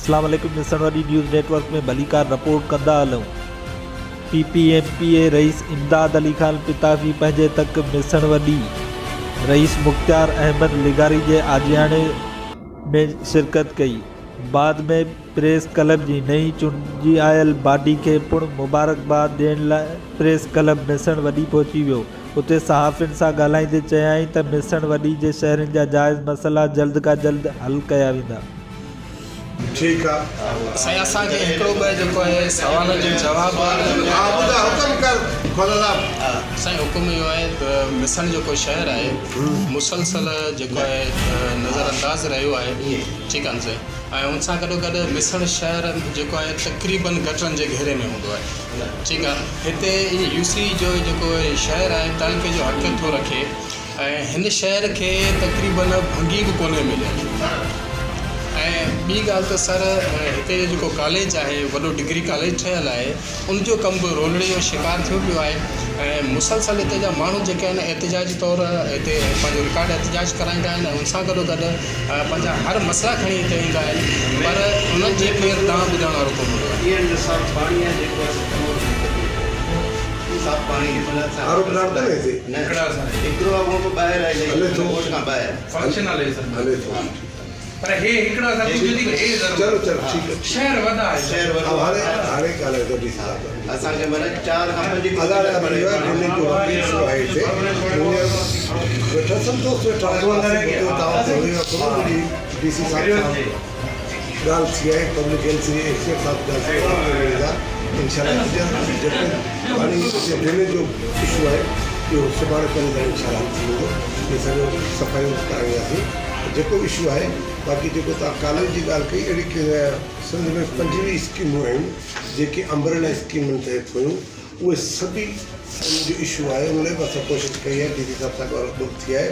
اسلام عليڪم ڏسڻ واري نيوز نيٽ ورڪ ۾ ڀليڪار رپورٽ ڪندا هلون P P M P A Rais Imdad Ali Khan Pitafi پنهنجي تڪ مسڻ وڏي رئيس مختيار احمد لغاري جي آجياڻي ۾ شرڪت ڪئي بعد ۾ پريس ڪلب جي نئين چونڊجي آيل باڊي کي پڻ مبارڪباد ڏيڻ لاء پريس ڪلب مسڻ وڏي پهچي ويو اتي صحافين سان ڳالهائيندي چيائين ته مسڻ وڏي جي شهرين جا جائز مسئلا جلد کان جلد حل ڪيا ويندا. ٺيڪ آ. سائين اسان کي هڪڙو ٻه جيڪو آهي سوالن جو جواب. ها ٻڌاء حڪم ڪر خدا صاحب. سائين حڪم اهو آهي ته مسڻ جيڪو شهر آهي مسلسل جيڪو آهي نظر انداز رهيو آهي ٺيڪ آهي نه سائين ۽ ان سان گڏو گڏ مسڻ شهر جيڪو آهي تقريبن گٽرن جي گهيري ۾ هوندو آهي ٺيڪ آ هتي يو سي جو جيڪو شهر آهي تعلقي جو حق ٿو رکي ۽ هن شهر کي تقريبن ڀنگي به ڪونهي مليل ۽ ٻي ڳالهه ته سر هتي جو جيڪو ڪاليج آهي وڏو ڊگري ڪاليج ٺهيل آهي ان جو ڪم به رولڙي جو شڪار ٿيو پيو آهي ۽ مسلسل هتي جا ماڻهو جيڪي آهن احتجاجي طور هتي پنهنجو رڪارڊ احتجاج ڪرائيندا آهن ۽ ان سان گڏو گڏ پنهنجا هر مسئلا کڻي هتي ايندا آهن پر انهن جي ڪير دانهن ٻڌڻ وارو ڪونه هوندو آهي. پيئڻ جو صاف پاڻي آهي جيڪو اسان تمام دقت ۾ پيو صاف پاڻي آرو پلانٽ ڪونهي هتي. نه هڪڙو آهي اهو به ٻاهر آهي هلي ٿو. ڳوٺ کان ٻاهر فنڪشنل هي سر هلي ٿو. پر هي هڪڙو اسان ڪجهه ٿي هي ضرور چلو چلو ٺيڪ آهي. شهر وڏا آهي شهر وڏو هاڻي هاڻي ڳالهايو ٿا ڊي سي صاحب سان. اسان کي معنيٰ چار کان پنج ڪلو هزار ميٽر پري رپيا ڊرينيج جو واقعي اشو آهي هتي ويٺا سڀ دوست ويٺا آهن ڊي سي صاحب سان ڳالهه ٿي آهي پبلڪ هيلٿ جي ايڪس اين صاحب ڳالهه ٿي آهي انشاء الله جيڪو پاڻي هتي ڊرينيج جو اشو آهي اهو سڀاڻي پرينء تائين انشاء الله حل ٿي ويندو هي سڄو صفايون ڪرائينداسين جيڪو به اشو آهي باقي جيڪو توهان ڪاليج جي ڳالهه ڪئي اهڙي سنڌ ۾ 25 اسڪيمون آهن جيڪي امبريلا اسڪيمن تحت هيون اهي سڀئي انهن جو اشو آهي ان لاء به اسان ڪوشش ڪئي آهي ڊي سي صاحب سان ڳالهه ٻولهه ٿي آهي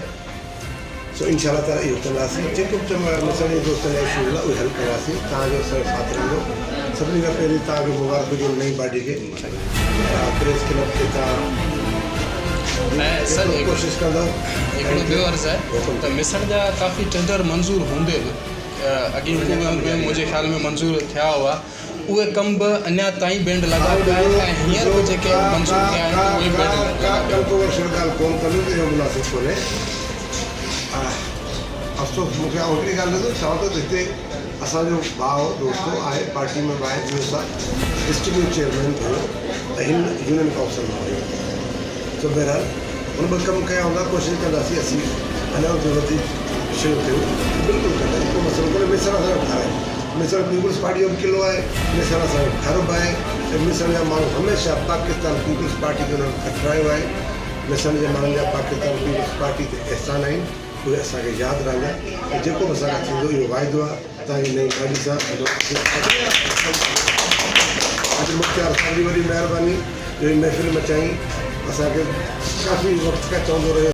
سو انشاء الله تعالي اهو ڪنداسين جيڪو به چڱا مسئلي دوستن جا اشو هوندا اهي حل ڪنداسين توهان جو اسان جو ساٿ رهندو سڀني کان پهرين توهان کي مبارڪ هجي ان نئين باڊي کي پريس ڪلب کي توهان سر ڪوشش ڪندو هڪڙو ٻيو عرض آهي ته مسڻ جا ڪافي ٽينڊر منظور هوندي به اڳين حڪومت ۾ منهنجي خيال ۾ منظور ٿيا هئا اهي ڪم به اڃا تائين بينڊ لڳا پيا آهن ۽ هينئر به جيڪي منظور ٿيا آهن اهي به بينڊ لڳا پيا آهن. ڪنٽروورشل ڳالهه ڪونه ڪندس اهو مناسب ڪونهي. افسوس مون کي آئون هڪڙي ڳالهه ڏسو چوان ٿو ته هتي اسان جو ڀاء دوست آهي پارٽي ۾ به آهي ٻيو سان ڊسٽرڪٽ جو چيئرمين به هيو ۽ هن يونين ڪائونسل مان هيو سو بهرحال هن به ڪم ڪيا هوندا ڪوشش ڪنداسين اسين اڃا اتي وڌيڪ شيون ڪيون بلڪل ڪنداسين ڪو مسئلو ڪونهي ميسڻ اسان جو گهر آهي ميسڻ پيپلز پارٽي جو به قلعو آهي ميسڻ اسان جو گهر به آهي ۽ ميسڻ جا ماڻهو هميشه پاڪستان پيپلز پارٽي کي انهن کٽرايو آهي ميسڻ جي ماڻهن جا پاڪستان پيپلز پارٽي تي احسان آهن اهي اسان کي ياد رهندا ۽ جيڪو به اسان کان ٿيندو اهو واعدو آهي توهان جي نئين گاڏي سان اڄ مختيار صاحب جي وڏي مهرباني جو هي محفل مچائين اسان کي ڪافي وقت کان چوندو رهيو.